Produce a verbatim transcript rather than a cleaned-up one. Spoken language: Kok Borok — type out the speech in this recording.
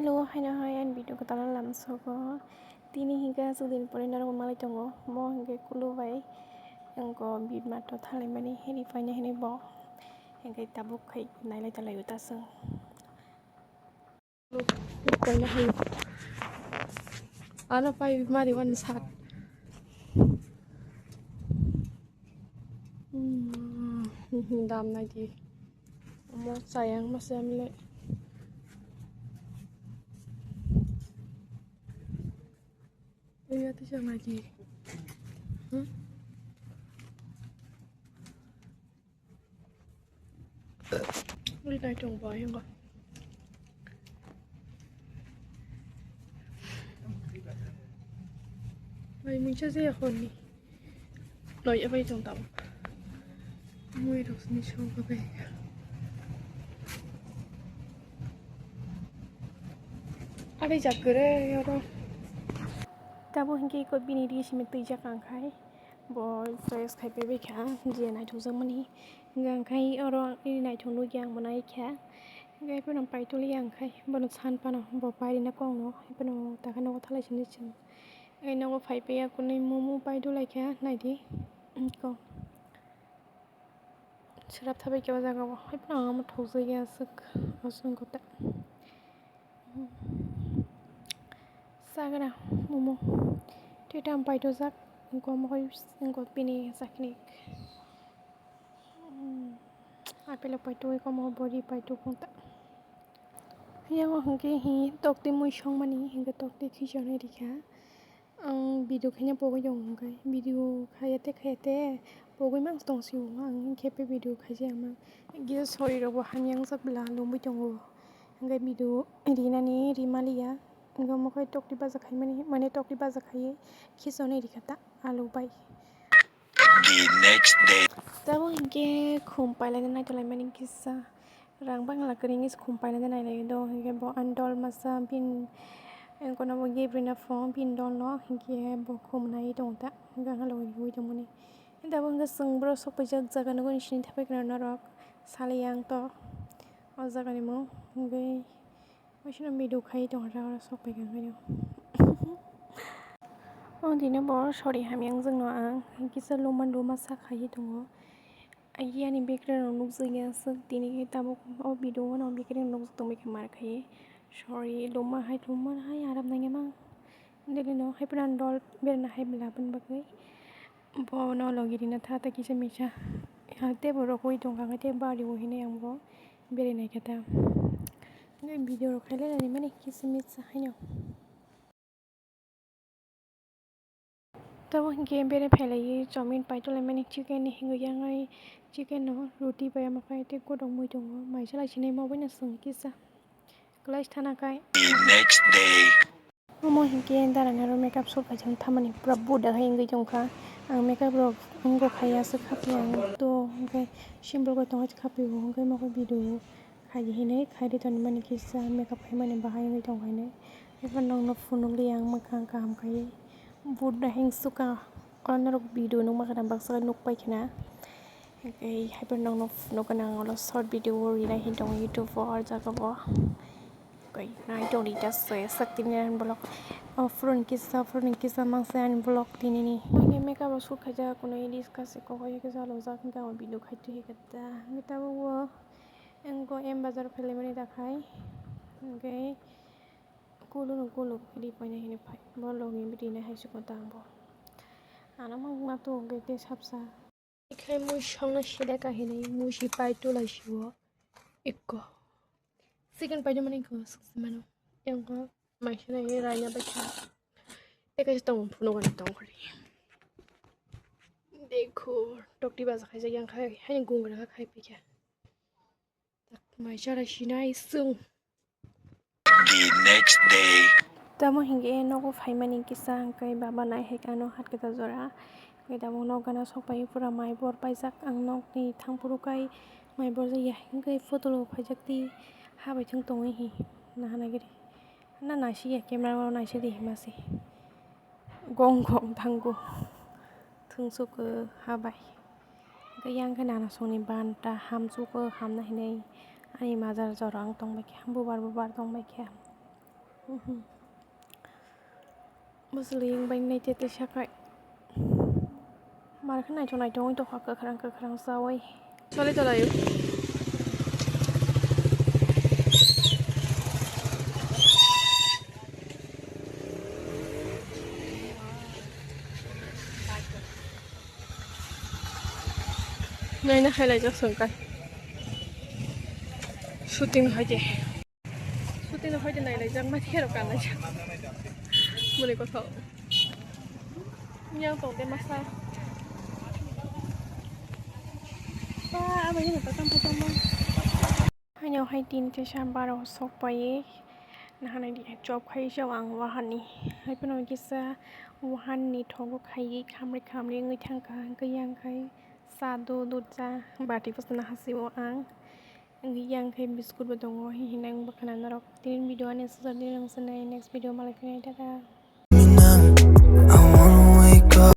To haino hai ani video kwtal lamsogo. Tini hinkhe aswk din pore norok malai tongo. Mo hinkhe kulu bai wngkha bit mato thalaimani hini phaina hinwi bo hinkhe tabuk khai nailai talaio ta chwng. Ano pai mari wan sat. Hmm, dam nai di. Omo chayang masa mle. Iya tu sama di. Hmm? Ui nai tong bo yang ko. Ai mungsa je ya hon ni. Loi abai tong tamo. Mui rok sini song ka bai. Abai jak kere oro. Tabo hinkhe ko bini ri simi twijak ang khai. Bo choice khai paibai kha je naithokjakmani. Hinkhe ang khai oro nini naithok nukya ang bo nai kha. Hinkhe phano paituli ang khai bono san phano bo pairina kokno phano takha nogo thalai sini chwng. Ai nogo phai paiya kunui momo paitulai kha naidi. Ko. Srap thabai khe o jaga o hai phano ang omo thokjakya aswk aswk kota. Sagra momo twi tam paito jak wngkha omo hai wngkha bini sakni apple paito wngkha omo bori paito phunta. Yang o hwnkhe hi tokti mui songmani hinkhe tokti khichonwi rikha. Ang video khaina pogwi tongo hwnkhe video khayate khayate pogwi mang tong sio ang hinkhe video khaijak mang gisa sori rok bo hamya wngjak bwla lungwi tongo hwnkhe video rinani rimaliya hwnkhe omo khe tokti baja khaimani mane tokti baja khaiwi khichonwi rikha ta alu bai. The next day. Tamo hinkhe khum pailai naitolai mani kisa. Rang bangla kwrwngwi se khum paina de nailai do, hinkhe bo ani dol masa bini, eh, kono bo gibri na phone bini dol no, hinkhe bo khum nai tong ta, hinkhe ang logi ui tongmani. Hinkhe abo hinkhe chwng borok sok paijak jaga nugwi sini thapai khna norok, sali yang to, o jaga ni mung, hinkhe waisano video khai tong ra, oro sok pai kha hinkhe. O dino bo sori hamya wng jwk no ang, kisa luma luma sa khai tongo. Ayani background nukjakya aswk tini khe tabuk o video o no background nukjak tongbai khe mar khai. Sorry, luma hai luma hai aram nangya ma. Dili no hai phano dol berana hai bwla bini bagwi. Bo no logi rina tha ta kisa misa. Tei bo rokoi tongkha khe tei bari o hinui ang bo berai nai khe ta. Video rok khai le nani mani kisa misa haino. Tamo hinkhe bere phailaiwi chowmin paitolaimani chicken ni hinwi yangnai chicken no roti bai omo khai tei godok mui tongo maisa lai sinai ma oboino chwng kisa kwlai thana khai. The next day. Omo hinkhe darani aro makeup shoot khaijak thamani pura buda hai wngwi tongkha ang makeup rok wngwi khaiya aswk khaphai ang to hinkhe simple khe tongwi khaphai o hinkhe mokhe video. Khaidi hinwi khaidi tonwi mani kisa makeup khaimani bahai wngwi tong khainwi. Haiphano nokno phunukli ang mwkhang kaham khaiwi. Buddha hingsukha o norok video nukma khana baksa nukpai khna. Haiphano nokno phunukgwna ang ulo short video o rinai hinwi tongo YouTube o o jaga o. Nai tongdi ta se saktini ani vlog. O phone kisa phone kisa mangsa ani vlog tinini. Makeup o shoot khaijak kunui discuss se kok o kisa lojak hwnkhe ang video khaitwi hwnkhe ta. Hwnkhe tabuk o. Engko M bazar phailai mani dakhai. Hwnkhe kuluno kulu ri paina hinwi phai. Bo logi rinai hai se kota ang bo. Ano mang ma tu hwnkhe tei sapsa. Ikhai mui songna sida kahinwi mui si pai tu lai si o. Ikko. Second pai mani ko sukse mano. Engko mai sina ye ranya bai kha. Eka si tong phuno gani tong kori. Dekho, tokti baja khaijak yang khai, haini gungra khai pikha. Tak mai chara sinai sung. The next day. Tamo hinkhe nogo phaimani kisa hwnkhe baba nai hai khe ano hat kwtal jora. Hwnkhe tabuk nok gana sok pai pura mai bor paijak ang nokni thangphuru kai mai bor jakya hwnkhe photo lo phaijak twi ha bai thwng tongwi hi nahana giri. Na naisiya camera o naisidi himase. Gong gong thango. Thwngsugo habai. Hwnkhe yang khe nanasongni banta hamsugo hamna hinwi ani majar jora wng tongbaikha, bubar bubar tongbaikha. Bwswlwi wng bai nai tei tei sakai. Mar khe naithok naithok wng tongkha kwkhwrang kwkhwrang chawi. Choli tolaio. Naina khailai jak songkar. Shooting hai de. Shooting no hoite nailaijak, maithai rok kanlaijak. Muni kothok. Yang tong de masa. Ba, abo yeno tatang phatang ma. Haino hai tin kisa baro sok pai. Nahanai di chop khai sa ang wahani. Hai pano kisa wahani thogo khai khamri khamri wngwi thangkha, hwnkhe yang khai sa do do cha bati bwsano hasibo ang. Wngwi yang khe biscuit bo tongo, hinwi ang bwkhana norok tini video ani aswk tini rwngsanai, next video malai phinai, tata.